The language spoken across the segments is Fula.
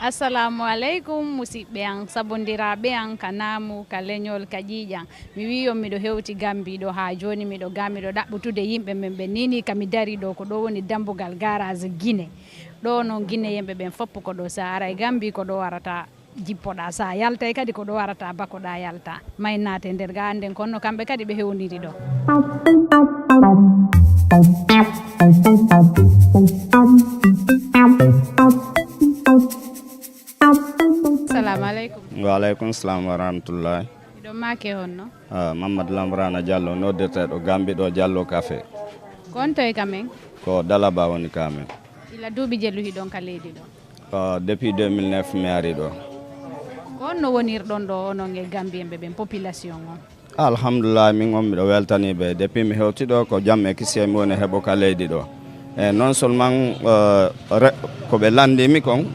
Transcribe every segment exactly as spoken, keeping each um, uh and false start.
Assalamu aleykum, musidɓe am, sabondiraaɓe am, ka naamu, ka leñol, ka ƴiiƴam. Mi wii on miɗo hewti Gambi ɗo haa jooni, miɗo ga, miɗo ɗaɓɓutude yimɓe men ɓe nini ka mi dari ɗo, ko ɗo woni dambugal garage Gine. Ɗo noon Gineyenɓe ɓen fof ko ɗo, so a aray Gambi ko ɗo warata jippoɗaa, so a yaltay kadi ko ɗo warata bakoɗaa yalta. May naate nder ga annden kono kamɓe kadi ɓe hewniri ɗo. Salamu aleykum. Wa aleykum salam wa rahmatullahi. Miɗo maake honno? Ah, Mamadou Lambrana Diallo, noddirteeɗo Gambi ɗo Diallo Café. Ko on toye ka men? Ko Dalaba woni ka men. Ila duuɓi jellu hiɗon ka leydi ɗo? Ah, depuis deux mille neuf mi ari ɗo. Ko on no wonirɗon ɗo onon e Gambiyenɓe ɓen population on? Alhamdulillah, min on miɗo weltani ɓe. Depuis mi hewti ɗo ko jam e kisiyee mi woni heɓo ka leydi ɗo. E non seulement, eh, re-, ko ɓe lanndi mi kon,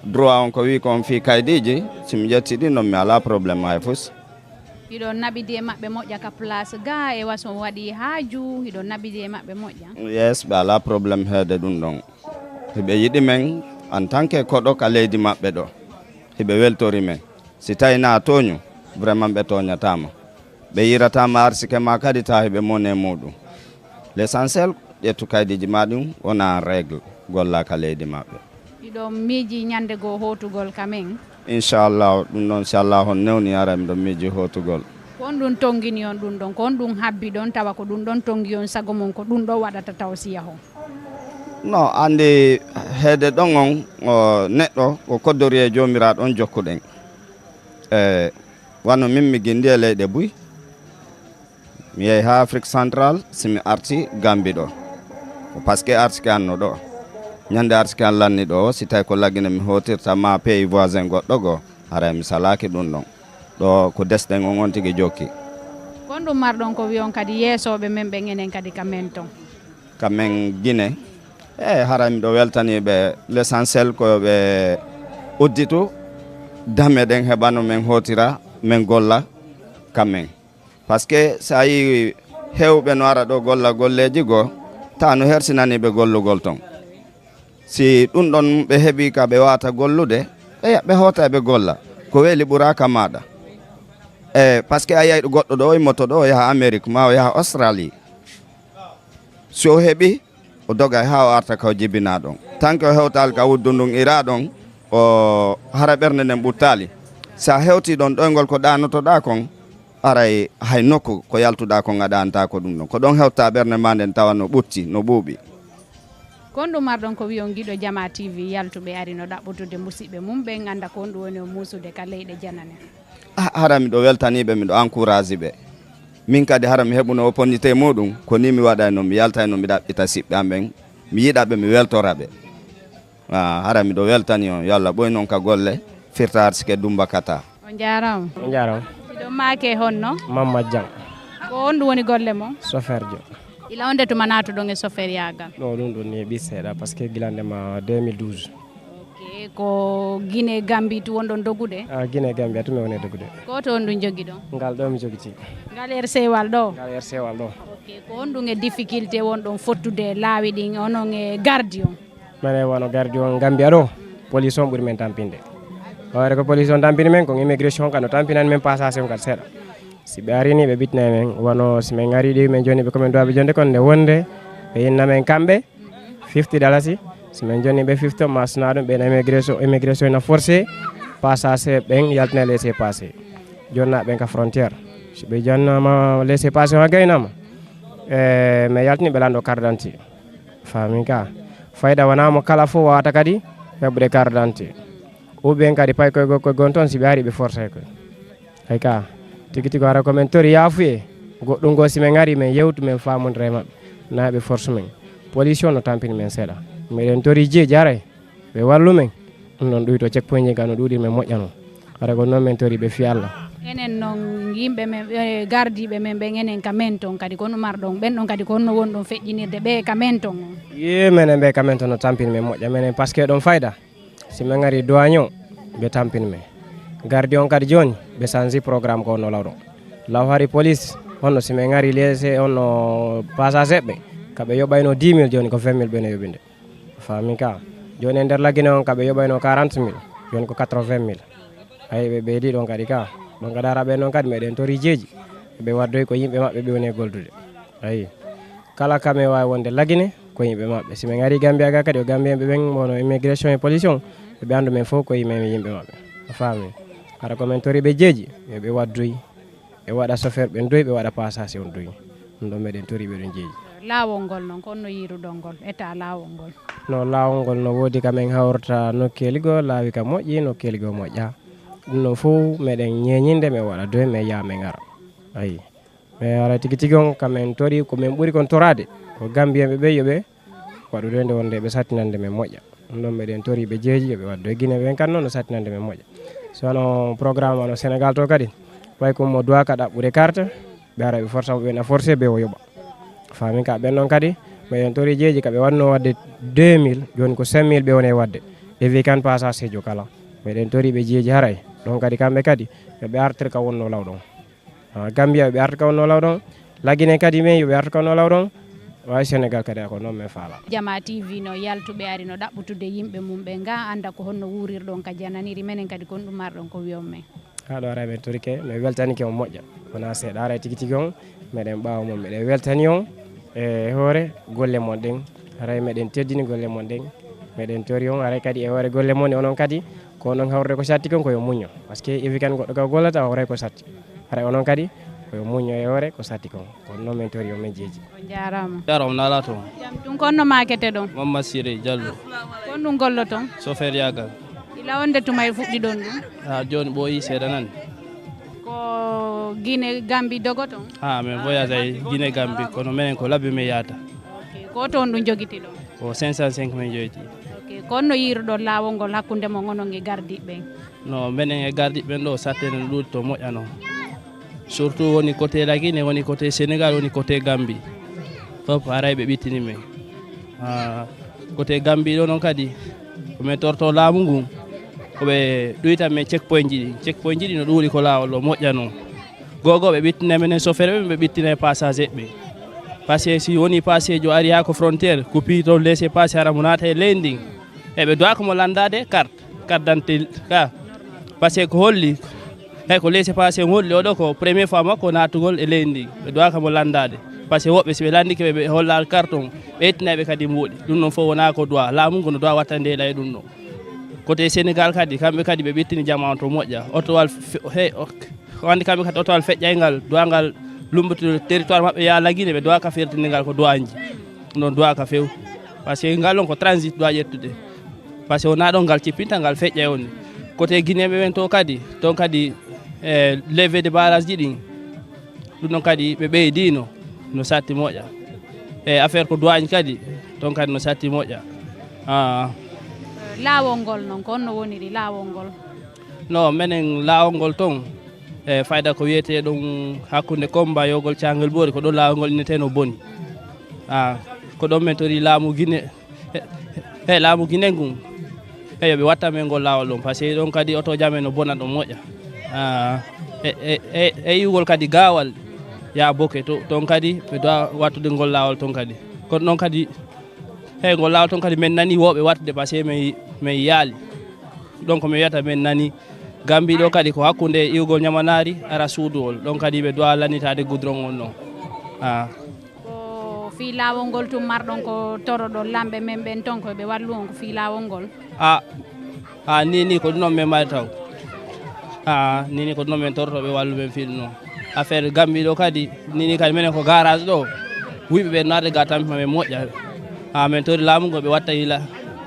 droit on ko wi kon fii kaydiiji, si mi ƴetti ɗi non mi alaa problème hay fus. Hiɗon naɓidi e maɓɓe moƴƴa ka place ga e waso waɗi haaju, hiɗon naɓidi e maɓɓe moƴƴa? Yes, ɓe alaa problème heede ɗum ɗon. Hiɓe yiɗi men en tant que koɗo ka leydi maɓɓe ɗo. Hiɓe weltori men. Si tawi na tooñu, vraiment ɓe tooñataama. Ɓe yiɗataama arsike ma kadi tawi ɓe mone muɗum. L'essentiel, ƴettu kaydiiji ma ɗum, wona en règle, golla ka leydi maɓɓe. Hiɗon miiji ñande goo hootugol ka men? Inchallah, ɗum ɗon si Allah on newni ara miɗon miiji hootugol. Ko on ɗum tongini on ɗum ɗon, ko on ɗum habbi ɗon, tawa ko ɗum ɗon tongi on sago mon, ko ɗum ɗo waɗata taw si yaho? No, anndi heede ɗon on, o, neɗɗo ko koddori e Joomiraaɗo on jokkuɗen. E, wano min mi gindi e leyɗe buy, mi yehi haa Afrique Central, si mi arti Gambi ɗo. Ko parce que artike an no ɗo. Ñande artike an lanni ɗo, si tawi ko Lagine mi hootirta ma pays voisin goɗɗo goo, haray mi salaaki ɗum ɗon. Ɗo ko desɗen on on tigi jokki. Kon ɗum marɗon ko wi'on kadi yeesooɓe men ɓen enen kadi ka men ton? Ka men Gine, e hara miɗo weltani ɓe, l'essentiel ko ɓe udditu dame ɗen heɓano men hootira, men golla ka men. Parce que so a yii heewɓe no ara ɗo golla golleeji goo, ta no hersinani ɓe gollugol ton. Si ɗum ɗon ɓe heɓi ka ɓe wata gollude, ɓe, ɓe hoota ɓe golla. Ko weeli ɓura ka maaɗa. E, parce que a yiyay goɗɗo ɗo, o immoto ɗo, o yaha Amérique, ma o yaha Australie. Si o heɓi, o dogay haa o arta ka o jibinaa ɗon. Tant que o hewtaali ka wuddu ndun iraa ɗon, o hara ɓernde nden ɓuttaali. Si a hewtii ɗon ɗoyngol ko ɗaanotoɗaa kon, aray hay nokku ko yaltuɗaa kon a ɗaantaako ɗum ɗon. Ko ɗon hewtaa ɓernde maa nden tawa no ɓutti, no ɓuuɓi. Kon ɗum marɗon ko wi'on giɗo Jama T V yaltuɓe ari no ɗaɓɓutude musiɓɓe mum ɓen annda ko honɗum woni o muusude ka leyɗe janane. Ah, hara miɗo weltanii ɓe, miɗo encourage ɓe. Min kadi hara mi heɓuno opportunité muɗum, ko ni mi waɗayno, mi yaltayno, mi ɗaɓɓita siɓɓe am ɓen, mi yiɗa ɓe, mi weltora ɓe. Ah, hara miɗo weltani on, yo Allah ɓoy non ka golle, firta arsike dumba kata. On jaaraama. On jaaraama. Miɗo maake honno? Mamma Jang. Ko honɗum woni golle mon? Chauffeur jo. Ila on de tuma naatuɗon e chauffeur yaagal? No, ɗum ɗum ni ɓi seeɗa, parce que gila ndema deux mille douze. Ok, ko Guinée Gambie tu wonɗon dogude? Ah, Guinée Gambie tu mi woni dogude. Ko to on ɗum jogiɗon? Ngal ɗo mi jogiti. Ngal R C wal ɗo? Ngal R C wal ɗo. Ok, ko honɗum e difficulté wonɗon fottude laawi ɗin, onon e gardi on? Mene wano gardi on Gambia ɗo, police on ɓuri men tampinde. Hoore ko police on tampini men, kon immigration kan no tampinani men passage on kan seeɗa. Si ɓe arini ɓe bitnay men, wano si men ari ɗi men joni ɓe ko men duwaɓe jonde kon nde wonde, ɓe inna men kamɓe fifty dalasi. Si men joni ɓe fifty on masna ɗum, ɓe na immigration, immigration na forcé passage ɓen yaltina laissez passer. Jonna ɓen ka frontière. Si ɓe jonnama laissez passer on gaynama, e, mais yaltini ɓe lanɗo carte d'identité. Faami ka. Fayda wonaa mo kala fof wawata kadi heɓude carte d'identité. Ou bien kadi pay koye go-, koye gon toon si ɓe ari ɓe forcé koye. Hay ka. Tigi tigi hara ko men tori yaafuye. Goɗɗum go si men ari men yewtu men faamondira e maɓɓe. Na ɓe force men. Police o no tampini men seeɗa. Meɗen tori je jaray. Ɓe wallu men. Ɗum noon ɗuyto checkpoint ji ka no ɗuuɗiri men moƴƴano. Hara ko noon men tori ɓe fii Allah. Enen noon yimɓe men, eh, gardiiɓe men ɓen enen ka men toon kadi ko no marɗon ɓen ɗon kadi ko honno wonɗon feƴƴinirde ɓe ka men toon on? Yee, menen ɓe ka men toon no tampini men moƴƴa menen parce que ɗon fayda. Si men ngari douane o, ɓe tampini men. Gardi on kadi jooni, ɓe sanji programme ko honno lawro. Law hari police, honno si men ngari laissez honno passage ɓe, ka ɓe yoɓayno dix mille jooni ko vingt mille ɓe no yoɓinde. Faami ka. Jooni e nder Lagine on ka ɓe yoɓayno quarante mille, jooni ko quatre-vingt mille. Ayi, ɓe ɓeydi ɗon kadi ka. Ɗon kadi ara ɓe noon kadi meɗen tori jeeji. Ɓe waddoyi ko yimɓe maɓɓe ɓe woni e goldude. Ayi. Kala ka men waawi wonde Lagine, ko yimɓe maɓɓe. Si men ari Gambia ga kadi, o Gambienɓe ɓen, wono immigration e police on, ɓe anndu men fof ko yimɓe, yimɓe maɓɓe. A faami? Hara ko men tori ɓe jeeji, yo ɓe waddoyi. Ɓe waɗa chauffeur ɓen doyi, ɓe waɗa passager on doyi. Ɗum ɗon meɗen tori ɓe ɗon jeeji. Laawol ngol noon, ko honno yiiruɗon ngol, état laawol ngol? No, laawol ngol no woodi ka men hawrta nokkeeli goo, laawi ka moƴƴi, nokkeeli goo moƴƴa. Ɗum ɗon fof meɗen ñeeñinde, men waɗa doyi, men yaha, men ara. Ayi. Mais hara tigi tigi on, ka men tori, ko men ɓuri kon toraade, ko Gambienɓe ɓe yo ɓe waɗu doyi nde wonde ɓe sattinande men moƴƴa. Ɗum ɗon meɗen tori ɓe jeeji, yo ɓe waɗu doyi. Gine ɓen kan noon no sattinande men moƴƴa. So wano programme wano Sénégal to kadi, way ko mo duwa ka ɗaɓɓude carte, ɓe ara ɓe forsa, ɓe na forcé ɓe o yoɓa. Faami ka ɓen noon kadi, meɗen tori jeeji ka ɓe wanno wadde deux mille, jooni ko cinq mille ɓe woni e wadde. Ɓe wi kan passager jo kala. Meɗen tori ɓe jeeji haray. Ɗon kadi kamɓe kadi, yo ɓe artir ka wonno law ɗon. Ah, Gambia yo ɓe artu ka wonno law ɗon. Lagine kadi men yo ɓe artu ka wonno law ɗon. Waawi Sénégal kadi ko noon men faala. Jama T V no yaltu ɓe ari no ɗaɓɓutude yimɓe mum ɓe nga annda ko honno wuurirɗon ka jananiri menen kadi kon ɗum marɗon ko wiyon men. Haa ɗo ara men torike, men weltanike on moƴƴa. Wona seeɗa ara tigi tigi on, meɗen ɓaawo mon, meɗen weltani on e hoore golle mon ɗen. Haray meɗen teddini golle mon ɗen. Meɗen tori on haray kadi e hoore golle mon, onon kadi ko onon hawrude ko satti kon ko yo muñño. Parce que iwi kan goɗɗo ka gollata o hawray ko satti. Haray onon kadi ko yo muñño e hoore ko satti kon. Kono noon men tori on men jeeji. On jaaraama. Jaaraama naalaa toon. Jam tun kon no maakete ɗon? Mamma Siré Diallo. Kon ɗum golloton? Chauffeur yaagal. Ila wonde tuma e fuɗɗi ɗon ɗum? Haa jooni ɓooyi seeɗa nan. Ko Gine Gambi dogoton? Haa men voyage ay Gine Gambi kono menen ko labbi men yaata. Ok. Ko toon ɗum jogiti ɗon? Ko cinq cent cinq men joyti. Ok. Ko honno yiiruɗon laawol ngol hakkunde mon onon e gardiiɓe ɓen? No menen e gardiiɓe ɓen ɗo sattene no ɗuuɗi to moƴƴa noon. Surtout woni côté Lagine, woni côté Sénégal, woni côté Gambie. Fof haray ɓe ɓittini men. Ah, côté Gambie ɗo noon kadi, ko men torto laamu ngun, ko ɓe ɗuyta men checkpoint ji ɗi. Checkpoint ji ɗi no ɗuuɗi ko laawol ɗo moƴƴa noon. Gogo ɓe ɓittina menen chauffeur ɓe, ɓe ɓittina e passager ɓe. Parce que si woni passager jo ari haa ko frontière, ko piito laissez passer hara mo naata e leydi ndin. E ɓe duwa ko mo landaade carte, carte d'identité ka. Parce que ko holli, hey, ko laissez passer mo holli oɗo ko première fois makko naatugol e leydi ndi. Ɓe duwa ko mo landaade. Parce que woɓɓe si ɓe landike ɓe, ɓe holla carte on, ɓe ittina ɓe kadi mbuuɗi. Ɗum ɗon fof wona ko duwa. Laamu ngu no duwa wattande e ɗum ɗon. Côté Sénégal kadi, kamɓe kadi ɓe ɓittini jama on to moƴƴa. Otowal fe-, hey, ok. Ko anndi kamɓe kadi otowal feƴƴay ngal, duwa ngal lummbitude territoire maɓɓe yaa Lagine, ɓe duwa ka fertinde ngal ko duwaaji. Ɗum ɗon duwa ka few. Parce que ngal on ko transit duwa ƴettude. Parce que wonaa ɗon ngal cippinta, ngal feƴƴay on. Côté Guinéen ɓe ɓen to kadi, toon kadi, e levée de barrage ji ɗin, ɗum ɗon kadi ɓe ɓeydiino, no satti moƴƴa. E affaire ko duwaaji kadi, toon kadi no satti moƴƴa. Ah. Laawol ngol noon, ko honno woniri laawol ngol? No, menen laawol ngol toon, e fayda ko wiyetee ɗum hakkunde Komba yogol Caangol Boori, ko ɗon laawol ngol innetee no boni. Ah, ko ɗon men tori laamu Gine, he, he, laamu Gine ngun. He, yo ɓe watta men ngol laawol ɗon, parce que ɗon kadi oto jame no bona ɗon moƴƴa. Ah, e, e, e, e yiwgol kadi gaawal yaa Boke to, toon kadi ɓe duwa wattude ngol laawol toon kadi. Kono noon kadi, he, ngol laawol toon kadi men nani wooɓe wattude, parce que men, men yaali. Donc mi wiyata men nani Gambi ɗo kadi ko hakkunde iwgol ñamanaari ara suuduwol. Ɗon kadi ɓe duwa lannitaade goudron on ɗon. Ah. Ko fii laawol ngol tun marɗon ko toroɗon lamɓe men ɓen ton ko ɓe wallu on ko fii laawol ngol? A, a, ni, ni ko ɗum ɗon men mari taw. A, ni, ni ko ɗum ɗon men toroto ɓe wallu men fii ɗum ɗon. Affaire Gambi ɗo kadi, ni, ni kadi menen ko garage ɗo. Wuyɓe ɓe naade ga tampi ma men moƴƴa. A, men tori laamu ngo ɓe watta yila.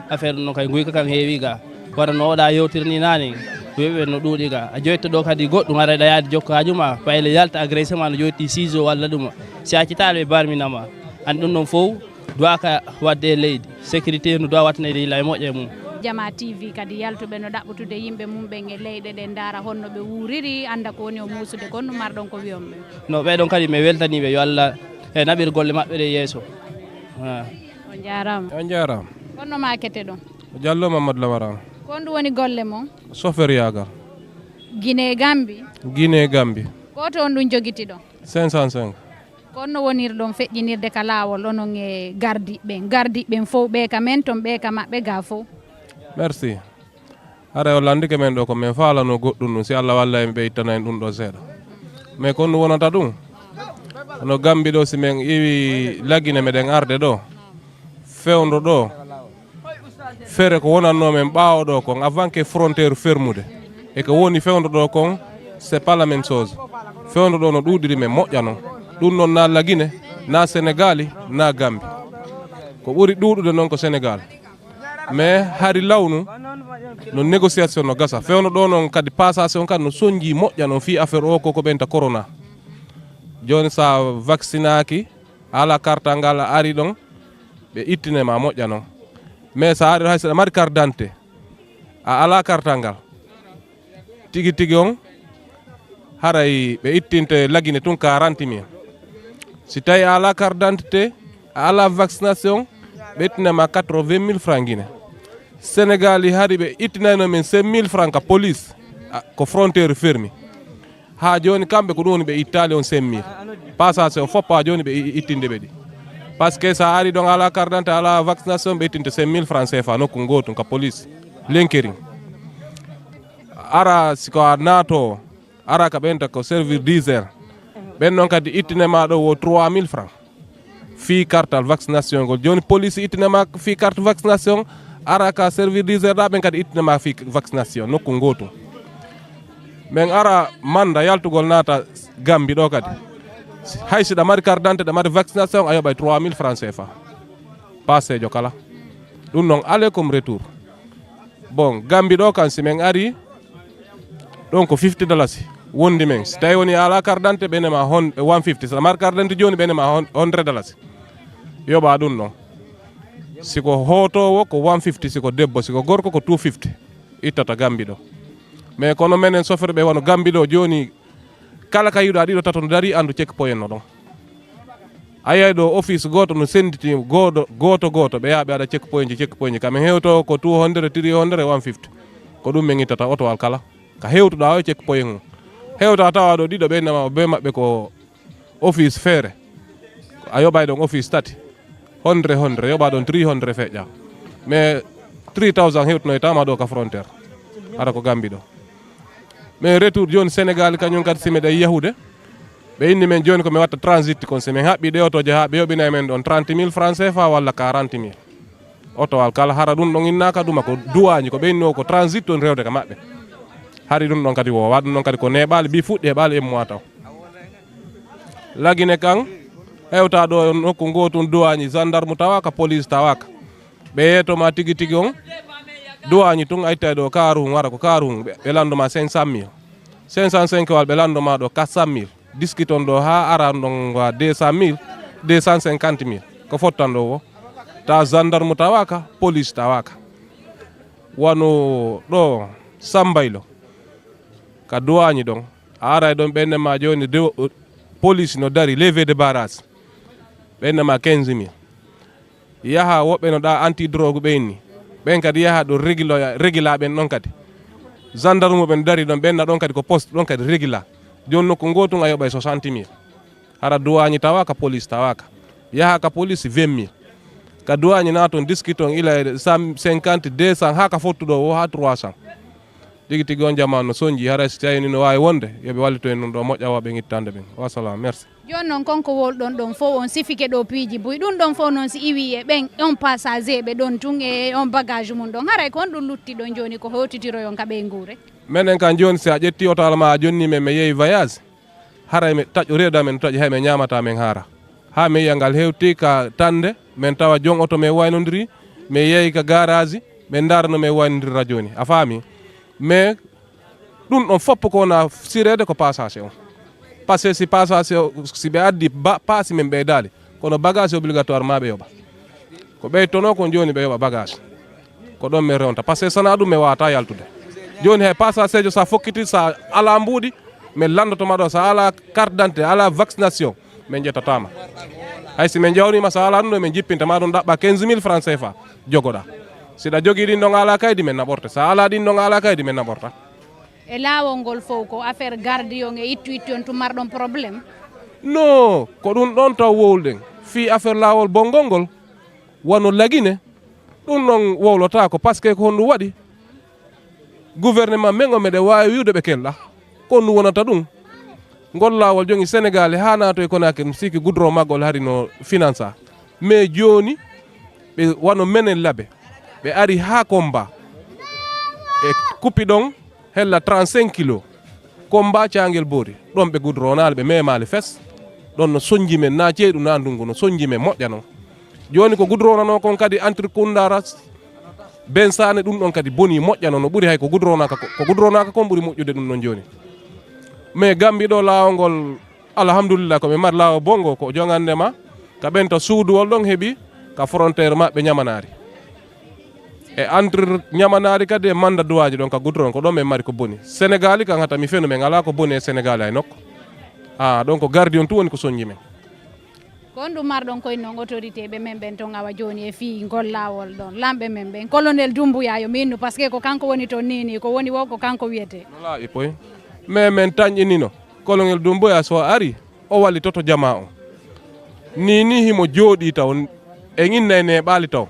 Affaire ɗum ɗon kadi nguyka kan heewi ga. Kono no oɗa yewtirni naane, weeɓe no ɗuuɗi ga. A joytto ɗo kadi goɗɗum ara ɗa yaade jokkaaju ma, payle yalta agressé ma no joytti ciseau walla ɗum. Si accitaali ɓe barminama. An ɗum ɗon fof duwaka wadde e leydi. Sécurité no duwa wattanede yila e moƴƴa e mum. Jama T V kadi yaltuɓe no ɗaɓɓutude yimɓe mum ɓen e leyɗe ɗen ndaara honno ɓe wuuriri, annda ko woni o muusude kon ɗum marɗon ko wiyon ɓe. No ɓeɗon kadi mi weltaniɓe yo Allah e naɓir golle maɓɓe ɗe yeeso. Ah. On jaaraama. On jaaraama. Honno maakete ɗon? Diallo Mamadou Lawara. Ko honɗum woni golle mon? Chauffeur yaagal. Guinée Gambi? Guinée Gambi. Ko to on ɗum jogitiɗon? Cinq cent cinq. Ko honno wonirɗon feƴƴinirde ka laawol onon e gardiiɓe ɓen? Gardiiɓe ɓen fof ɓe ka men ton, ɓe ka maɓɓe ga fof? Merci. Haray o lanndike men ɗo ko men faalano goɗɗum ɗum, si Allah walla en ɓe ittana en ɗum ɗo seeɗa. Mais kon ɗum wonata ɗum. No Gambi ɗo, si men iwi Lagine meɗen arde ɗo. Fewndo ɗo. Fere ko wonannoo men ɓaawo ɗo kon, avant que frontière fermude. E ko woni fewndo ɗo kon, c'est pas la même chose. Fewndo ɗo no ɗuuɗiri men moƴƴa non. Ɗum non na Lagine, na Senegali, na Gambi. Ko ɓuri ɗuuɗude non ko Senegal. Mais hari lawnu, no négociation no gasa. Fewndo ɗo non kadi passation kadi no sonji moƴƴa non fii affaire o ko ko ɓenta corona. Jooni sa vaccinaaki, ala kartal ngal a ari ɗon, ɓe ittine ma moƴƴa non. Mais sa ari hay saɗa mari carte d'identité, a ala kartal ngal. Tigi tigi on, haray ɓe ittinte Lagine tun quarante mille. Si tawi a ala carte d'identité, a ala vaccination, ɓe ittina ma quatre-vingt mille francs Guinée. Senegal i hari ɓe ittinayno men cinq mille francs ka police, a, ko frontière fermi. Ha joni kamɓe ko ɗum woni ɓe ittali on cinq mille. Passage o foppa joni ɓe i-, ittinde ɓe ɗi. Parce que sa ari ɗon ala carte d'identité, ala vaccination, ɓe ittinte cinq mille francs C F A nokku gotum ka police. Lenkerin. Ara siko a naato, ara ka ɓenta ko service dix heures. Ɓen non kadi ittine ma ɗo wo trois mille francs. Fii kartal vaccination ngol. Joni police ittine ma fii carte vaccination, ara ka service dix heures ɗa ɓen kadi ittine ma fii vaccination nokku gotum. Men ara manda yaltugol naata Gambi ɗo kadi. Hay si ɗa mari carte d'identité, ɗa mari vaccination, a yoɓay trois mille francs C F A. Passejo kala. Ɗum non aller comme retour. Bon, Gambi ɗo kan si men ari, ɗon ko fifty dalasi wondi men. Si tawi woni a ala carte d'identité, ɓe nema hon-, one fifty. Si a mari carte d'identité joni, ɓe nema hon-, hundred dalasi. Yoɓa ɗum non. Si ko hotowo, ko one fifty, si ko debbo, si ko gorko, ko two fifty. Ittata Gambi ɗo. Mais kono menen sofirɓe wano Gambi ɗo joni, kala ka yiɗa ɗiɗo tato no dari, andu checkpoint no ɗon. A yiyay ɗo office goto no senditi goto, goto, goto, ɓe yaha ɓe aɗa checkpoint, checkpoint. Ka men hewto ko two hundred, three hundred, one fifty. Ko ɗum men ittata oto alkala. Ka hewtuɗa o checkpoint mum. Hewta tawa ɗo ɗiɗo ɓe nama be maɓɓe ko office feere. A yoɓay ɗon office tati. Hundred, hundred, yoɓa ɗon three hundred feƴƴa. Mais three thousand hewtunoytama ɗo ka frontière. Ara ko Gambi ɗo. Mais retour joni Sénégal kañum kadi si meɗen yahude. Ɓe inni men joni ko mi watta transit kon, si min haɓɓi ɗe otoje ha ɓe yoɓinay men ɗon trente mille francs C F A walla quarante mille. Otowal kala hara ɗum ɗon innaka ɗuma ko duwañi ko ɓe inni o ko transit on rewde ka maɓɓe. Hari ɗum ɗon kadi wowa ɗum ɗon kadi ko neɓali bi fuɗɗi heɓali e mois taw. Lagine kan hewta ɗo nokku gotun duwañi gendarme tawaka police tawaka. Ɓe yeeto ma tigi tigi on duwañi tun a ittay ɗo karu hun wara ko karu hun ɓe, ɓe lanndo ma cinq cent mille. Cinq cent cinq wal ɓe lanndo ma ɗo quatre cent mille. Diskiton ɗo ha ara ɗon wa deux cent mille, deux cent cinquante mille. Ko fottan ɗo wo. Ta gendarme tawaka, police tawaka. Wano ɗo Sambaylo. Ka duwañi ɗon. A aray ɗon ɓenne ma joni de, police no dari, levée de barrage. Ɓenne ma quinze mille. Yaha woɓɓe no ɗa anti drogue ɓe inni. Ɓen kadi yaha ɗo régula, régula ɓen ɗon kadi. Gendarme ɓen dari ɗon ɓenna ɗon kadi ko poste ɗon kadi régula. Joni nokku gotun a yoɓay soixante mille. Hara duwañi tawaka, police tawaka. Yaha ka police vingt mille. Ka duwañi na ton diskiton ila e cent cinquante, deux cents, ha ka fottuɗo wo ha trois cents. Tigi tigi on jamanu no sonji, haray si tawi ni no wawi wonde, yo ɓe wallitu en ɗum ɗo moƴƴa wa ɓe ittande ɓen. Wassalam, merci. Joni noon konko wolɗon ɗon fof on sifike ɗo piiji buy. Ɗum ɗon fof noon si iwi e ɓen on passager ɓe ɗon tun e on bagage mum ɗon. Haray ko honɗum lutti ɗon joni ko hewtitiroyon ka ɓeynguure? Menen kan joni si a ƴetti oto alama a jonni men, mi yeeyi voyage. Haray mi taƴo reedu amen no taƴi hay mi ñamata men haara. Ha mi yiya ngal hewti ka tande, men tawa jon oto men waynodiri, mi yeeyi ka garage, ɓe ndaara no men waynodiri radio ni. A faami? Mais ɗum ɗon fof ko wona sireede ko passager on. Parce que si passager o, si ɓe addi ba-, paasi men ɓeydaali, kono bagage obligatoire ma ɓe yoɓa. Ko ɓeytono kon joni ɓe yoɓa bagage. Ko ɗon min rewnta. Parce que sana ɗum mi wawata yaltude. Joni hay passager jo sa fokkiti sa ala mbuuɗi, min lanndotoma ɗo sa ala carte d'identité, ala vaccination, min ƴettatama. Hay si min jawnima sa ala ɗum ɗo min jippinta ma ɗum ɗaɓɓa quinze mille francs C F A jogoɗa. Si ɗa jogii ɗin ɗon ala kaydi min naɓorte. Sa ala ɗin ɗon ala kaydi min naɓorta. E laawol ngol fof ko affaire gardiyon e ittu ittu on tun marɗon problème? No, ko ɗum ɗon taw wowluɗen. Fii affaire laawol bonngol ngol, wano Lagine, Ɗum ɗon wowlotaako, parce que ko honɗum waɗi? Gouvernement men o, meɗen waawi wi'ude ɓe kelɗa. Ko honɗum wonata ɗum? Ngol laawol jogi Senegaal haa naatoy Conakry, mi sikki goudron maggol hari no finansa. Mais jooni, ɓe wano menen Labe, ɓe ari haa Komba. Ɓe kuppi ɗon hella trente-cinq kilos. Komba caangel boori. Ɗon ɓe goudronaali, ɓe memaali fes. Ɗon no sonji men, na ceeɗu, na ndungu, no sonji men moƴƴa non. Jooni ko goudronanoo kon kadi entre Koundara, Ben Sané, ɗum ɗon kadi boni, moƴƴano, no ɓuri hay ko goudronaaka ko. Ko goudronaaka kon ɓuri moƴƴude ɗum ɗon jooni. Mais Gambie ɗo, laawol ngol, alhamdulillah, ko ɓe mari laawol bongo, ko jogande ma, ka ɓen to suuduwol ɗon heɓi, ka frontière maɓɓe Ñamanaari. E entre Ñamanaari kadi e Manda Duwaaji ɗon ka goudron, ko ɗon ɓe mari ko boni. Senegaali kan hata mi fenu, ɓe ngalaa ko boni e Senegaali hay nokku. Ah, ɗon ko gardi on tun woni ko sonji men. Ko honɗum marɗon koye non autorité ɓe men ɓen ton awa jooni e fii ngol laawol ɗon? Lamɓe men ɓen, Colonel Doumbouya yo mi innu, parce que ko kanko woni ton nii nii, ko woni wo ko kanko wiyetee. No laaɓi poy. Mais men tanƴinino, Colonel Doumbouya so ari, o wallitoto jamaa on. Nii nii himo jooɗii taw, en innay neeɓaali taw.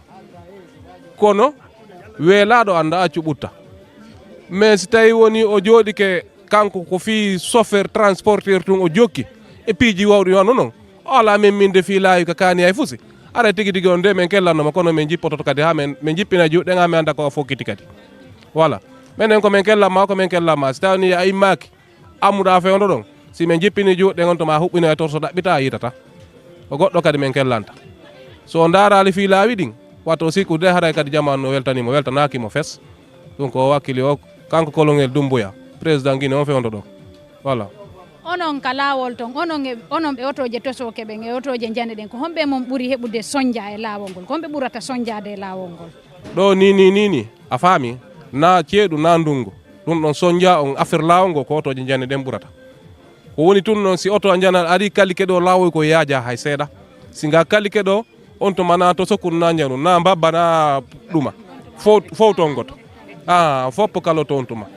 Kono weelaaɗo annda accu ɓutta. Mais si tawi woni o jooɗike kanko ko fii chauffeur transporteur tun o jokki e piiji wawɗi wano non, o alaa men minde fii laawi ka kaani hay fusi. Aray tigi tigi on de men kellanno mo, kono men jippototo kadi haa men, men jippina juuɗe ɗen haa men annda ko o fokkiti kadi. Voilà. Menen ko men kellan ma, ko men kellan ma. Si tawi ni a immaaki, ammuɗa fewndo ɗon. Si men jippini juuɗe ɗen on to ma huɓɓino e torso ɗaɓɓita a yiitata. Ko goɗɗo kadi men kellanta. So o ndaaraali fii laawi ɗin, wato sikkude haray kadi jamaanu no weltanii mo, weltanaaki mo fes. Ɗum ko o wakkili o, kanko Colonel Doumbouya, président Guinée on fewndo ɗo. Voilà. Onon ka laawol ton, onon e, onon ɓe otooje tosooke ɓen e otooje njane ɗen, ko homɓe mon ɓuri heɓude sonja e laawol ngol? Ko homɓe ɓurata sonjaade e laawol ngol? Ɗo ni, ni, ni, ni, a faami? Na ceeɗu, na ndungu. Ɗum ɗon sonja on affaire laawol ngol, ko otooje njane ɗen ɓurata. Ko woni tun non, si oto a njana ari kalike ɗo laawol ko yaaja hay seeɗa. Si nga kalike ɗo, on tuma na to sokun na njanu, na mbabba na ɗuma. Fow, fow ton goto. Ah, foppo kalo to on tuma.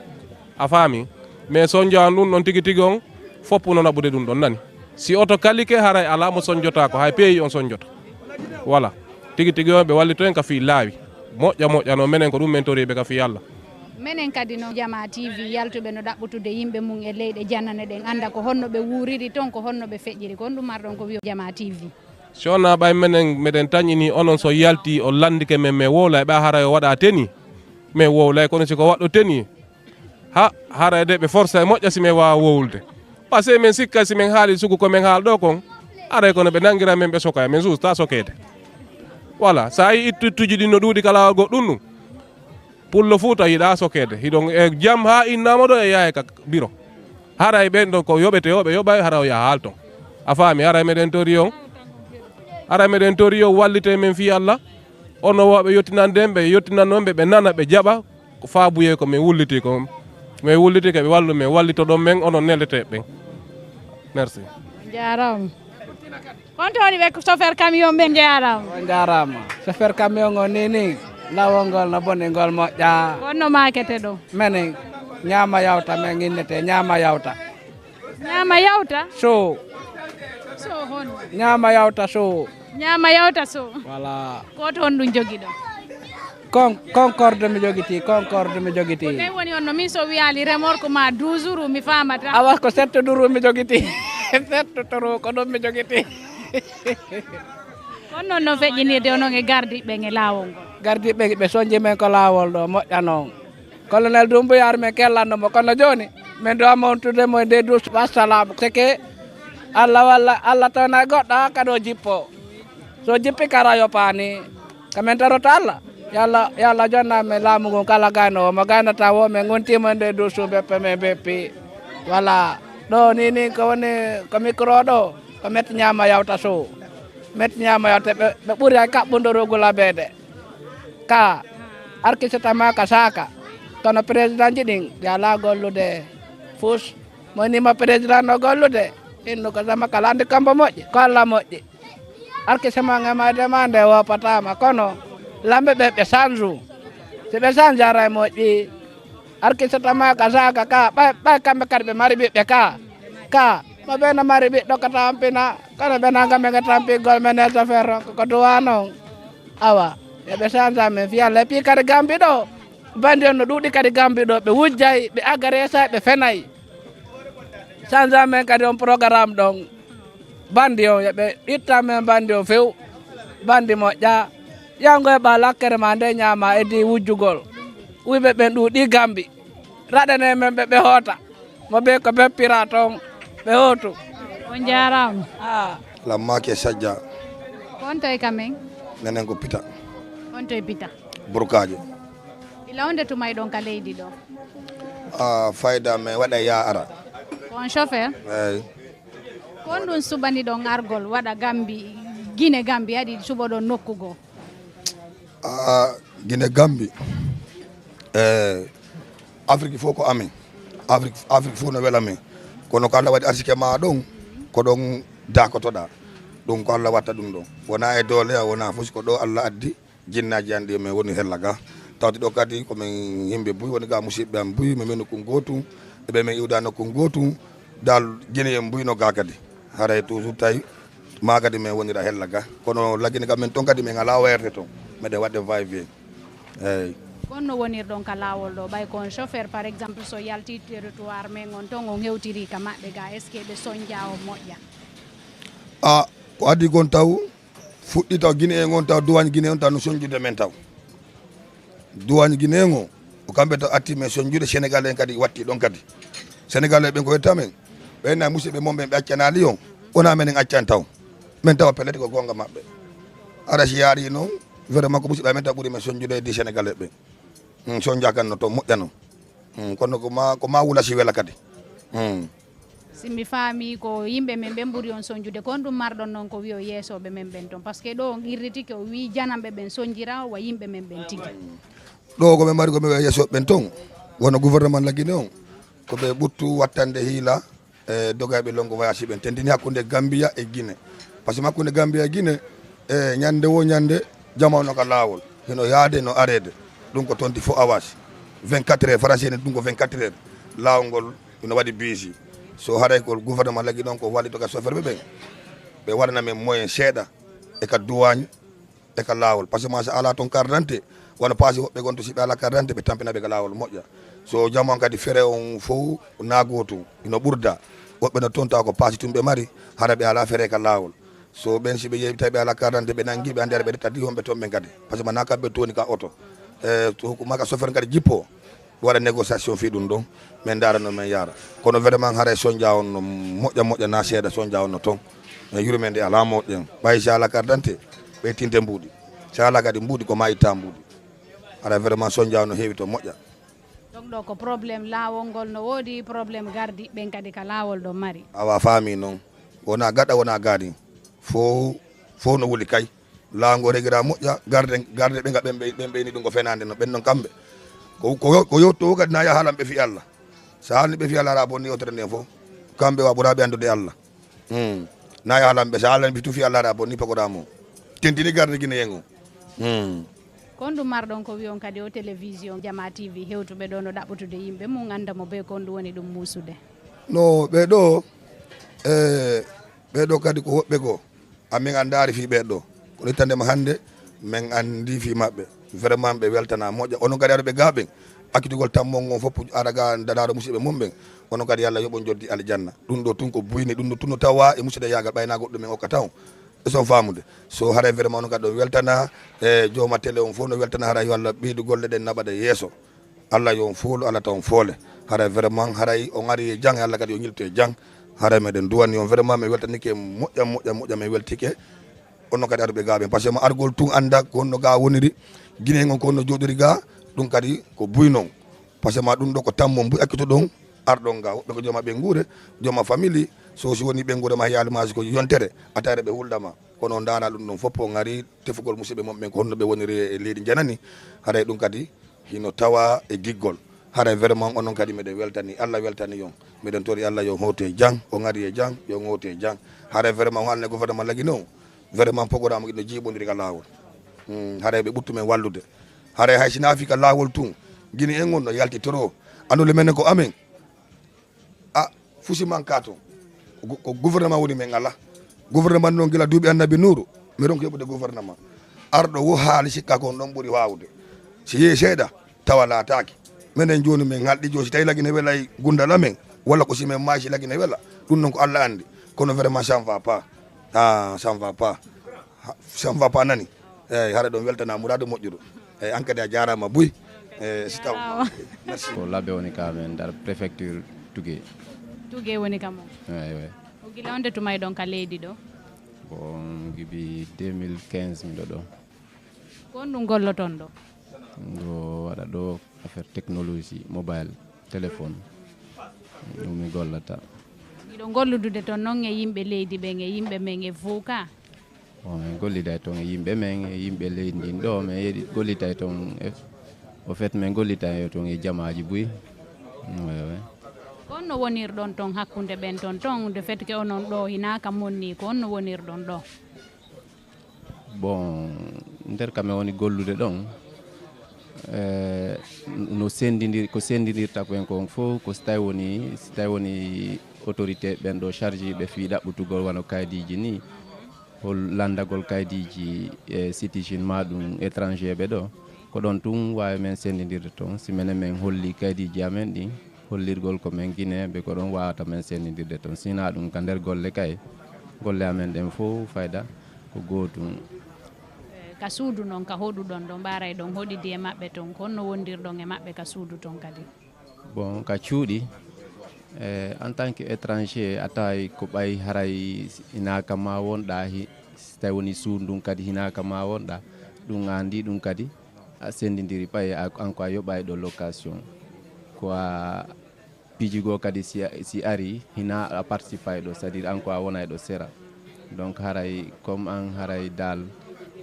A faami? Mais sonja on ɗum ɗon tigi tigi on, foppo no naɓude ɗum ɗon nani. Si oto kalike haray alaa mo sonjota ko, hay peeyi on sonjoto. Voilà. Tigi tigi on ɓe wallito en ka fii laawi. Moƴƴa moƴƴa no menen ko ɗum men toriɓe ka fii Allah. Menen kadi no Jama T V yaltuɓe no ɗaɓɓutude yimɓe mum e leyɗe janane ɗen, annda ko honno ɓe wuuriri ton, ko honno ɓe feƴƴiri. Ko honɗum marɗon ko wi'o Jama T V? Si on a ɓay menen, meɗen tañini onon so yalti, on lanndike men, men wowlay ɓay haray o waɗa teni. Men wowlay kono si ko waɗɗo teni, ha, haray de ɓe forsa e moƴƴa si men waawa wowlude. Parce que men sikka si men haali sugu ko men haal ɗo kon, aray kono ɓe nanngira men ɓe soka, men suusta sokeede. Voilà, so a yi ittu ittuji ɗin no ɗuuɗi ka laawol goɗɗum ɗum. Pullo Fuuta yiɗaa sokeede. Hiɗon e jam haa innaama ɗo e yahay ka biro. Haray ɓen ɗon ko yoɓete yoɓe yoɓay hara o yaha haalton. A faami, haray meɗen tori on. Haray meɗen tori on wallite men fii Allah. Ono wooɓe yottinande en, ɓe yottinan on ɓe, ɓe nana, ɓe jaɓa. Ko faabuyee ko min wulliti ko. Min wulliti ko ɓe wallu men, wallitoɗon men, onon nelete ɓen. Merci. Jaaraama. Kon to woni ɓe chauffeur camion ɓe njaaraama. On njaaraama. Chauffeur camion o ni ni, laawol ngol no boni, ngol moƴƴa. Wonno maakete ɗo. Menen, ñaama yawta, men innete, ñaama yawta. Ñaama yawta? So. So hon? Ñaama yawta so. Ñaama yawta so. Voilà. Ko to honɗum jogiɗo? Con-, Concorde mi jogiti, Concorde mi jogiti. Ko ɗen woni on no min so wiyaali remorque ma douze roues mi faamata. Awa ko sept roues mi jogiti. Sept roues ko ɗum mi jogiti. Kon non no feƴƴinirde onon e gardiiɓe ɓen e laawol ngol? Gardiiɓe ɓe sonji men ko laawol ɗo moƴƴa non. Colonel Doumbouya men kellanno mo kono jooni min duwa mo wontude mo e nde duus. Wassalam. Seke Allah walla Allah tawna goɗɗo kadi o jippo. So jippi kara yo paani. Ka men taroto Allah. Yo Allah, yo Allah jonna men laamu ngun kala gayno o. Mo gaynata wo men ngontiima nde dow suuɓe pe men beppi. Voilà. Ɗo ni, ni ko woni ko micro ɗo. Ko met ñaama yawta sow. Met ñaama yawta ɓe, ɓe ɓuri ay kaɓɓundo rogu labeede. Ka arkisata ma ka saaka. Kono président ji ɗin, ɓe alaa gollude fus. Mo ni mo président no gollude. Innu ko sama kala andi kambo moƴƴi. Ko Allah moƴƴi. Arkisama ngama demande wo patama kono lamɓe ɓe ɓe sanju. Si ɓe sanjara e moƴƴi. Arkisata ma ka saaka ka, ɓay, ɓay kamɓe kadi ɓe mari ɓiɓɓe ka. Ka, mo ɓe no mari ɓiɗɗo ka tampina, kono ɓe nanga men ka tampigol men e chauffeur ko, ko duwa non. Awa. Eɓe sansa men fii Alla. Epi kadi Gambi ɗo, bandi on no ɗuuɗi kadi Gambi ɗo, ɓe wujjay, ɓe agressay, ɓe fenay. Sansa men kadi on programme ɗon. Bandi on, yo ɓe itta men bandi on few. Bandi moƴƴa. Yango e ɓa lakkere ma nde ñaama e di wujjugol. Wuyɓe ɓen ɗuuɗi Gambi. Raɗane men ɓe ɓe hoota. Mo be ko be pira ton ɓe hootu. On jaaraama. Ah. Lamma ke sajja. Ko on toye ka men? Nenen ko pita. On toye pita? Burkaajo. Ila onde tuma e ɗon ka leydi ɗo? Ah, fayda men waɗa ya ara. Ko on chauffeur? Eyi. Ko on ɗum suɓani ɗon argol waɗa Gambi, Gine Gambi aɗi suɓo ɗon nokku goo? Ah, Gine Gambi. Eh, Afrik fof ko amen. Afrik, Afrik fof no wela men. Kono ko Allah waɗi arsike ma ɗon, ko ɗon dakotoɗa. Ɗum ko Allah watta ɗum ɗon. Wona e doole, a wona fof ko ɗo Allah addi. Jinnaaji an ɗi men woni hella ga. Tawde ɗo kadi ko men yimɓe buy woni ga, musiɓɓe am buy, men men nokku gootu, e ɓe men iwda nokku gootu, dal Gine en buy no ga kadi. Haray toujours tawi ma kadi men wonira hella ga. Kono La Gine kam men ton kadi men ala wayerte ton. Meɗen waɗde va et vient. Eyi. Kon no wonirɗon ka laawol ɗo, ɓay kon chauffeur par exemple so yalti territoire men on ton on hewtiri ka maɓɓe ga, est-ce que ɓe sonja on moƴƴa? A, ko addi kon taw, fuɗɗi taw Gine en on taw, duwaañ Gine on taw no sonjude men taw. Duwaañ Gine en o, ko kamɓe taw atti men sonjude, Sénégal en kadi watti ɗon kadi. Sénégal ɓen ko wetta men, ɓen na musiɓɓe mon ɓen ɓe accanaali on, wona men en accan taw. Men tawa pellet ko gonga maɓɓe. Ara si yaari noon, vraiment ko musiɓɓe men taw ɓuri men sonjude di Sénégal ɓen. Hmm, sonja kan no to moƴƴano. Hmm, kono ko ma, ko ma wula si wela kadi. Hmm. Si mi faami ko yimɓe men ɓen ɓuri on sonjude, kon ɗum marɗon noon ko wiyo yeesooɓe men ɓen toon? Parce que ɗo on irritike, o wii jananɓe ɓen sonjira wa yimɓe men ɓen tigi. Ɗo ko ɓe mari ko ɓe wiya yeesooɓe ɓen toon, wano gouvernement La Guinée on, ko ɓe ɓuttu wattande hiila e dogayɓe longo voyage ɓen, tentini hakkunde Gambia e Guinée. Parce que hakkunde Gambia e Guinée, e ñande wo ñande, jama no ka laawol. Hino yaade, no areede. Ɗum ko tonti fo awas. Vingt-quatre heures, français ni ɗum ko vingt-quatre heures. Laawol ngol ino waɗi biisi. So haray ko gouvernement La Guinée on ko wallito ka chauffeur ɓe ɓen. Ɓe waɗana men moyen seeɗa e ka duwaañ, e ka laawol. Parce que ma so alaa toon carte d'identité, wano paasi woɓɓe gon to, si ɓe alaa carte d'identité, ɓe tampina ɓe ka laawol moƴƴa. So jama on kadi fere on fof na gootum, ino ɓurda. Woɓɓe no toon tawa ko paasi tun ɓe mari, hara ɓe alaa fere ka laawol. So ɓen, si ɓe yeeɓi tawi ɓe alaa carte d'identité, ɓe nangi ɓe, anndi hara ɓe retta di honɓe toon ɓen kadi. Parce que ma na kamɓe tooni ka oto. E, to hukuma ka chauffeur kadi jippo. Waɗa négociation fii ɗum ɗon, min ndaara no min yaara. Kono vraiment haray sonja on no moƴƴa moƴƴa na seeɗa, sonja on no toon. E yurmeende alaa moƴƴa. Ɓay si alaa carte d'identité, ɓe tinte mbuuɗi. Si alaa kadi mbuuɗi, ko ma itta mbuuɗi. Haray vraiment sonja on no heewi to moƴƴa. Donc ɗo ko problème laawol ngol no woodi, problème gardiiɓe ɓen kadi ka laawol ɗo mari. Awa faami noon. Wona gaɗa, wona gaadi. Fof, fof no wuli kay. Laawol ngol regira moƴƴa, garde, garde ɓe nga ɓen ɓe, ɓen ɓeyni ɗum ko fenaande no, ɓen noon kamɓe. Ko, ko, ko yotto kadi na yaha haalan ɓe fii Allah. So haalni ɓe fii Allah, ara bonni yewtere nden fof. Kamɓe wa ɓuraaɓe anndude Allah. Hmm. Na yaha haalan ɓe, so haalan ɓe tu fii Allah, ara bonni programme o. Tentini garde Guinée en o. Hmm. Kon ɗum marɗon ko wiyon kadi o télévision Jama T V hewtuɓe ɗo no ɗaɓɓutude yimɓe mum annda mo be kon ɗum woni ɗum muusude? No ɓe ɗo, e, ɓe ɗo kadi ko woɓɓe goo. Amin andaari fii ɓee ɗoo. Kono ittande ma hannde, min anndi fii maɓɓe. Vraiment, ɓe weltanaa moƴƴa. Onon kadi aruɓe gaa ɓen, accitugol tammol ngon fof, ara gaa dadaaro musiɓɓe mum ɓen. Onon kadi, yo Allah yoɓ on joddi aljanna. Ɗum ɗoo tun ko buyni, ɗum ɗoo tun no tawaa e musidayaagal, ɓay na goɗɗo min okka taw. Est-ce que on faamude? So haray vraiment onon kadi on weltanaa, e jooma télé on fof no weltanaa, haray yo Allah ɓeydu golle ɗen, naɓa ɗe yeeso. Allah yo on foolu, Allah taw on foole. Haray vraiment, haray on ari e jam, e Allah kadi yo on yiltu e jam. Haray meɗen duwani on vraiment, mi weltanike moƴƴa, moƴƴa, moƴƴa, mi weltike. Onon kadi aruɓe gaa ɓen. Parce que ma argol tun annda ko honno gaa woniri, Guinée ngon ko honno jooɗiri gaa, ɗum kadi ko buy non. Parce que ma ɗum ɗoo ko tammo buy accituɗon, arɗon gaa. Woɓɓe ko jooma ɓenguure, jooma famille, so si woni ɓenguure ma yaali ma si ko yontere, a tawre ɓe hulɗa ma. Kono on ndaara ɗum ɗon fof, on ngari tefugol musiɓɓe mon ɓen, ko honno ɓe woniri e leydi njanani. Haray ɗum kadi hino tawa e giggol. Haray vraiment onon kadi meɗen weltani, Allah weltani on. Meɗen tori Allah yo on hootu e jam, on ngari e jam, yo on hootu e jam. Haray vraiment on haalne gouvernement La Guinée o. Vraiment programme ino jiiɓondiri ka laawol. Hmm, haray ɓe ɓuttu men wallude. Haray hay si naafi ka laawol tun, Guinée en on no yalti trop. Anndude men ko amen. A, fusi man ka toon. Ko gu-, ko gouvernement woni men alaa. Gouvernement noon gila duuɓi Annabi Nuuru, mi ronki heɓude gouvernement. Arɗo wo haali sikka kon ɗon ɓuri waawude. Si yehi seeɗa, tawa laataaki. Menen jooni men halɗi joo, si tawi lagine welay gundal amen, walla ko si men maayi si lagine wela. Ɗum non ko Alla anndi. Kono vraiment, ça ne va pas. Ah, ça ne va pas. Ha, ça ne va pas nani. Eyi, hara ɗon weltana muraadu moƴƴuru. Eyi, an kadi a jaaraama buy. Eyi, si taw. Jaaraama. Merci. Ko Labe woni ka men nder préfecture Tougué. Tougué woni ka mon? Eyi, eyi. Ko gila on de tuma e ɗon ka leydi ɗo? Bon, gibi deux mille quinze miɗo ɗo. Ko honɗum golloton ɗo? Miɗo waɗa ɗo affaire technologie, mobile, téléphone. Ɗum mi gollata. Miɗo golludude toon noon e yimɓe leydi ɓen, e yimɓe men e fof ka? Bon, min golliday toon e yimɓe men, e yimɓe leydi ndin ɗo, min yeɗi-, golliday toon e, au fait, min golliday toon e jamaaji buy. Ouais, ouais. Ko honno wonirɗon toon hakkunde ɓen toon, toon, de fait que onon ɗo hinaa ka mon ni, ko honno wonirɗon ɗo? Bon, nder ka min woni gollude ɗon, eh, no senndindir-, ko senndindirta ko en kon fof, ko si tawi woni, si tawi woni autorité ɓen ɗo charge ɓe fii ɗaɓɓutugol wano kaydiiji ni, hol lanndagol kaydiiji e citizen ma ɗum étranger ɓe ɗo, ko ɗon tun waawi men senndindirde toon. Si menen men holli kaydiiji amen ɗin, hollirgol ko men Guinéen ɓe, ko ɗon waawata men senndindirde toon. Si hinaa ɗum ka nder golle kay, golle amen ɗen fof fayda ko gootum. Eh, ka suudu noon, ka hoɗuɗon ɗo, mbaaray ɗon hoɗidi e maɓɓe toon, ko honno wondirɗon e maɓɓe ka suudu toon kadi? Bon, ka cuuɗi, eh, en tant que étranger, a taway ko ɓay haray hinaa ka ma wonɗa, hi-, si tawi woni suudu ndun kadi hinaa ka ma wonɗa, ɗum anndi ɗum kadi, a senndindiri ɓay a, an ko a yoɓay ɗo location. Ko a piiji goo kadi si, si ari, hina a participay ɗo, c'est-à-dire an ko a wonay ɗo sera. Donc haray, comme an haray dal,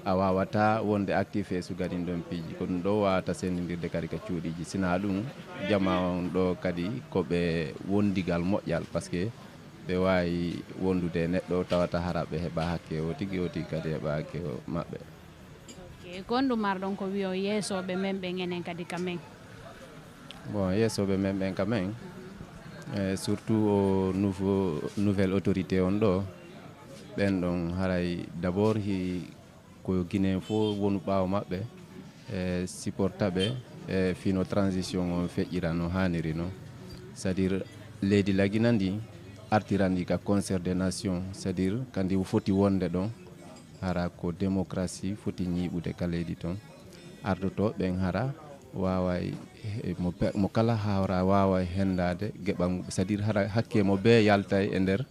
a wawata wonde actif e sugadin ɗon piiji. Ko ɗum ɗo wawata senndindirde kadi ka cuuɗiiji. Sina ɗum, jama on ɗo kadi ko ɓe wondigal moƴƴal, parce que ɓe waawi wondude e neɗɗo tawata hara ɓe heɓa hakke o tigi, o tigi kadi heɓa hakke o maɓɓe. Ok, ko honɗum marɗon ko wi'on yeesooɓe men ɓen enen kadi ka men? Bon, yeesooɓe men ɓen ka men, eh, surtout o nouveau, nouvelle autorité on ɗo, ɓen ɗon haray d'abord hi-, ko Guinéen fof wonu ɓaawo maɓɓe, eh, supporta ɓe, eh, fino transition on feƴƴira no haaniri non. C'est-à-dire leydi Lagine ndi artirandi ka concert des nations, c'est-à-dire kandi foti wonde ɗon, hara ko démocratie foti ñiiɓude ka leydi ton. Ardotooɓe ɓen hara waaway, he-, mo pe-, mo kala hara waaway henndaade geɓal, c'est-à-dire hara hakke mo bee yaltay e nder,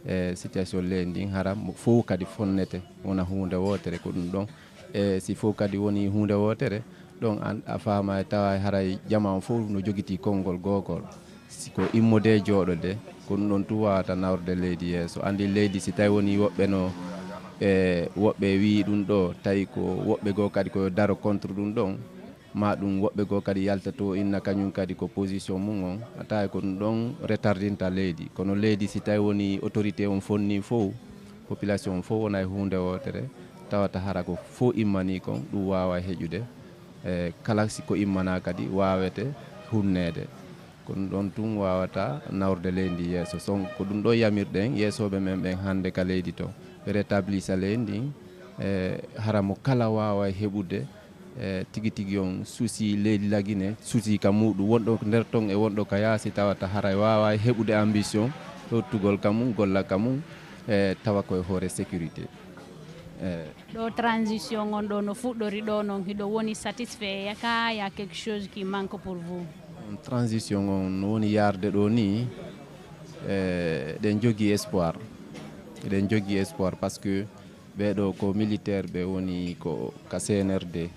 e situation leydi ndin, hara mo fow kadi fonnete, wona huunde wootere, ko ɗum ɗon. E si fow kadi woni huunde wootere, ɗon an, a faama e tawa haray jama on fow no jogitii konngol gookol. Si ko immode jooɗode, ko ɗum ɗon tun wawata nawrude leydi yeeso. Anndi leydi si tawi woni woɓɓe no, e woɓɓe wi'i ɗum ɗo, tawi ko woɓɓe goo kadi ko yo daro contre ɗum ɗon, ma ɗum woɓɓe goo kadi yalta to inna kañum kadi ko position mum on, a tawi ko ɗum ɗon retardinta leydi. Kono leydi si tawi woni autorité on fonni fow, population on fow wona e huunde wootere, tawata hara ko fow immanii kon, ɗum waawa heƴude. E kala si ko immanaa kadi waawete hunneede. Ko ɗum ɗon tun waawata nawrude leydi yeeso. So ko ɗum ɗo yamirɗen yeesooɓe men ɓen hannde ka leydi to, ɓe rétablissa leydi ndin, e hara mo kala waawa heɓude, e tigi tigi on suusi leydi Lagine, suusi ka muuɗum, wonɗo nder ton e wonɗo ka yaasi, tawata haray waawa heɓude ambition, ɗottugol ka mum, golla ka mum, e tawa koye hoore sécurité. E Ɗo transition on ɗo no fuɗɗori ɗo non, hiɗo woni satisfait, ya ka ya quelque chose qui manque pour vous? On transition on no woni yarde ɗo ni, e, eɗen jogii espoir. Eɗen jogii espoir parce que ɓee ɗo ko militaire ɓe woni ko ka C N R D.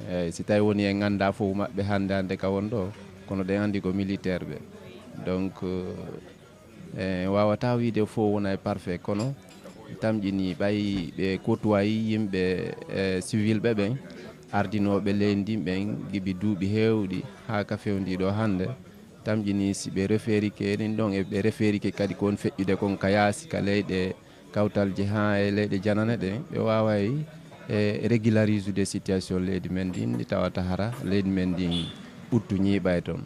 Eyi, si tawi woni en annda fof maɓɓe hannde hannde ka won ɗo, kono ɗen anndi ko militaire ɓe. Donc, euh, en wawata wiide fof wona e parfait, kono tamƴini ɓay ɓe côtoyer yimɓe, e, civil ɓe ɓen, ardinooɓe leydi ndin ɓen gibi duuɓi heewɗi haa ka fewndi ɗo hannde, tamƴini si ɓe référike ɗin ɗon, e ɓe référike kadi ko woni feƴƴude kon ka yaasi ka leyɗe kawtalje haa e leyɗe janane ɗen, ɓe waaway, e, régulariser situation leydi men ndin, ndi tawata hara leydi men ndin ɓuttu ñiiɓa e ton.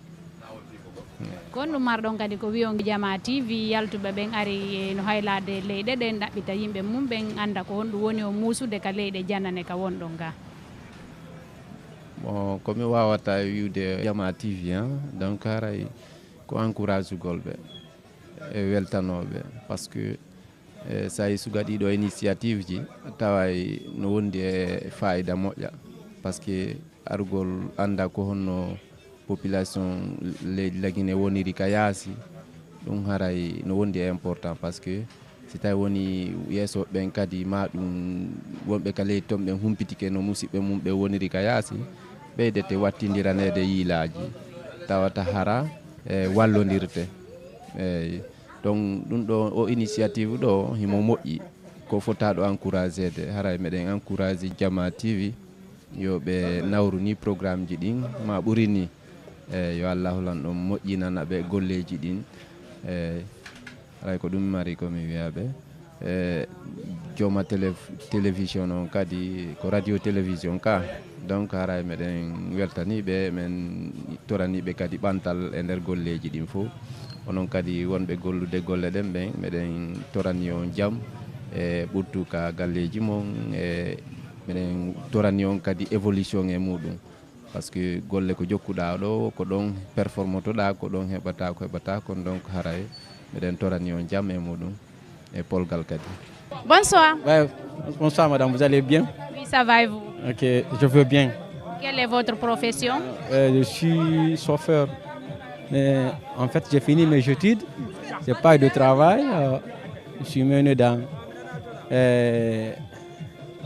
Ko honɗum marɗon kadi ko wi'on Jama T V, yaltuɓe ɓen ari e no haylaade leyɗe ɗen, ɗaɓɓita yimɓe mum ɓen, annda ko honɗum woni o muusude ka leyɗe janane ka wonɗon ga? Bon, ko mi waawata wi'ude Jama T V, hein, donc haray ko encouragugol ɓe e weltanooɓe, parce que e so a yii suka ɗiɗo initiative ji, taway no wondi e faayida moƴƴa, parce que arugol annda ko honno population leydi Lagine woniri ka yaasi, ɗum haray no wondi e important, parce que si tawi woni yeeso ɓen kadi ma ɗum wonɓe ka leydi ton ɓen humpitike no musiɓɓe mum ɓe woniri ka yaasi, ɓeydete wattindiraneede yiilaaji, tawata hara e wallondirte. Eyi. Donc ɗum ɗo, o initiative ɗo himo moƴƴi, ko fotaaɗo encourageede. Haray meɗen encourage Jama T V yo ɓe nawru ni programme ji ɗin ma ɓuri ni. Eyi, yo Allah holan ɗum moƴƴinana ɓe golleeji ɗin. Eyi, haray ko ɗum mari ko mi wi'a ɓe. E jooma télé, télévision on kadi ko radio télévision ka. Donc haray meɗen weltanii ɓe, men toranii ɓe kadi ɓantal e nder golleeji ɗin fof. Onon kadi wonɓe gollude golle ɗen ɓen, meɗen toranii on jam e ɓurtu ka galleeji mon, e meɗen toranii on kadi évolution e muɗum. Parce que golle ko jokkuɗaa ɗo, ko ɗon performotoɗaa, ko ɗon heɓataa ko heɓataa kon. Donc haray meɗen toranii on jam e muɗum e polgal kadi. Bonsoir. Ouais, bonsoir madame, vous allez bien? Oui, ça va et vous? Ok, je veux bien. Quelle est votre profession? Euh, je suis chauffeur. Mais en fait, j'ai fini mes études. J'ai pas de travail. Euh, je suis mené dans euh,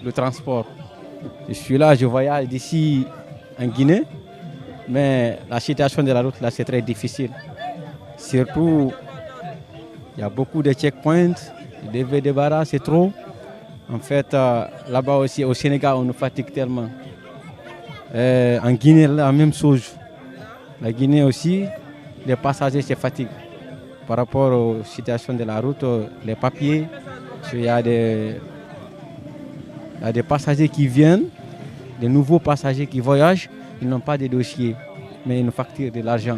le transport. Je suis là, je voyage d'ici en Guinée. Mais la situation de la route là, c'est très difficile. Surtout, il y a beaucoup de checkpoints, des débarras, c'est trop. En fait, euh, là-bas aussi, au Sénégal, on nous fatigue tellement. Euh, en Guinée, la même chose. La Guinée aussi, les passagers se fatiguent par rapport aux situations de la route, euh, les papiers. Parce qu'il y a des, il y a des passagers qui viennent, des nouveaux passagers qui voyagent, ils n'ont pas de dossier, mais ils nous facturent de l'argent.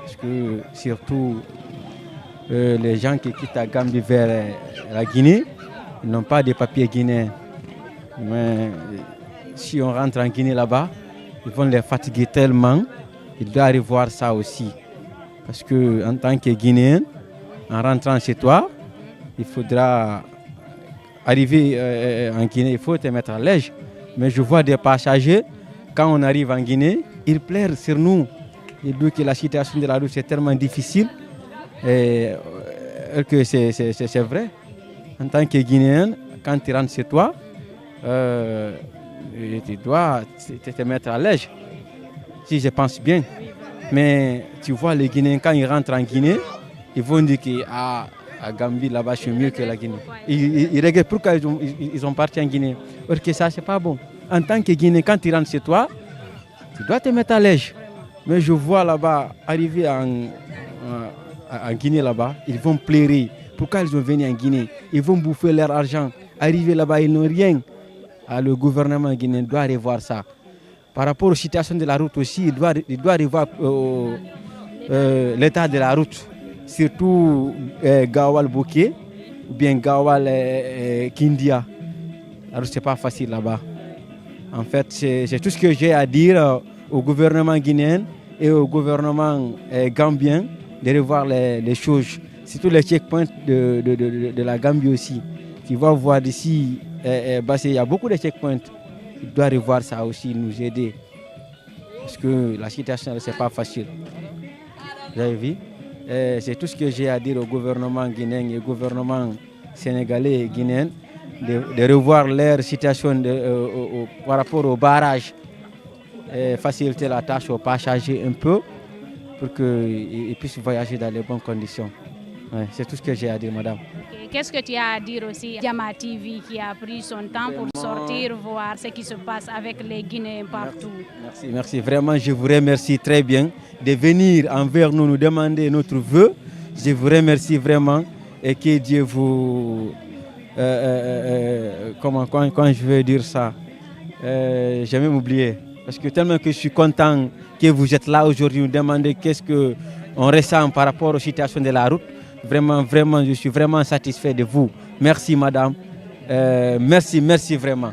Parce que surtout, euh, les gens qui quittent la Gambie vers euh, la Guinée, ils n'ont pas de papiers guinéens. Mais euh, si on rentre en Guinée là-bas, ils vont les fatiguer tellement. Il doit revoir ça aussi. Parce que en tant que Guinéen, en rentrant chez toi, il faudra arriver euh, en Guinée, il faut te mettre à l'aise. Mais je vois des passagers, quand on arrive en Guinée, ils pleurent sur nous. Ils disent que la situation de la route, c'est tellement difficile. Et euh, que c'est vrai. En tant que Guinéen, quand tu rentres chez toi, euh, tu dois te, te mettre à l'aise, si je pense bien. Mais tu vois, les Guinéens, quand ils rentrent en Guinée, ils vont dire que ah, la Gambie, là-bas, c'est mieux que la Guinée. Ils, ils, ils regrettent pourquoi ils, ont, ils, ils sont partis en Guinée. Parce que ça, c'est pas bon. En tant que Guinéen, quand tu rentres chez toi, tu dois te mettre à l'aise. Mais je vois là-bas, arriver en, en, en Guinée là-bas, ils vont pleurer. Pourquoi ils ont venu en Guinée? Ils vont bouffer leur argent. Arriver là-bas, ils n'ont rien. Ah, le gouvernement guinéen doit revoir ça. Par rapport aux situations de la route aussi, il doit, il doit revoir euh, euh, l'état de la route, surtout euh, Gawal Bouquet ou bien Gawal euh, euh, Kindia. La route, c'est pas facile là-bas. En fait, c'est tout ce que j'ai à dire euh, au gouvernement guinéen et au gouvernement euh, gambien de revoir les, les choses. Surtout les checkpoints de, de, de, de la Gambie aussi. Tu vas voir d'ici, euh, euh, parce qu'il y a beaucoup de checkpoints. Il doit revoir ça aussi, nous aider. Parce que la situation, c'est pas facile. Vous avez vu? Euh, C'est tout ce que j'ai à dire au gouvernement guinéen et au gouvernement sénégalais et guinéen de, de revoir leur situation de, euh, au- au- par rapport au barrage et faciliter la tâche aux passagers un peu pour qu'ils ils puissent voyager dans les bonnes conditions. Ouais, C'est tout ce que j'ai à dire, madame. Ok. Qu'est-ce que tu as à dire aussi à Jama T V qui a pris son temps pour sortir voir ce qui se passe avec les Guinéens partout? Merci, merci. Vraiment, je vous remercie très bien de venir envers nous, nous demander notre vœu. Je vous remercie vraiment et que Dieu vous... euh, euh, euh, comment, quand, quand je vais dire ça, euh, j'ai même oublié. Parce que tellement que je suis content que vous êtes là aujourd'hui, nous demander qu'est-ce que on ressent par rapport aux situations de la route. Vraiment, vraiment, je suis vraiment satisfait de vous. Merci, madame. Euh, merci, merci vraiment.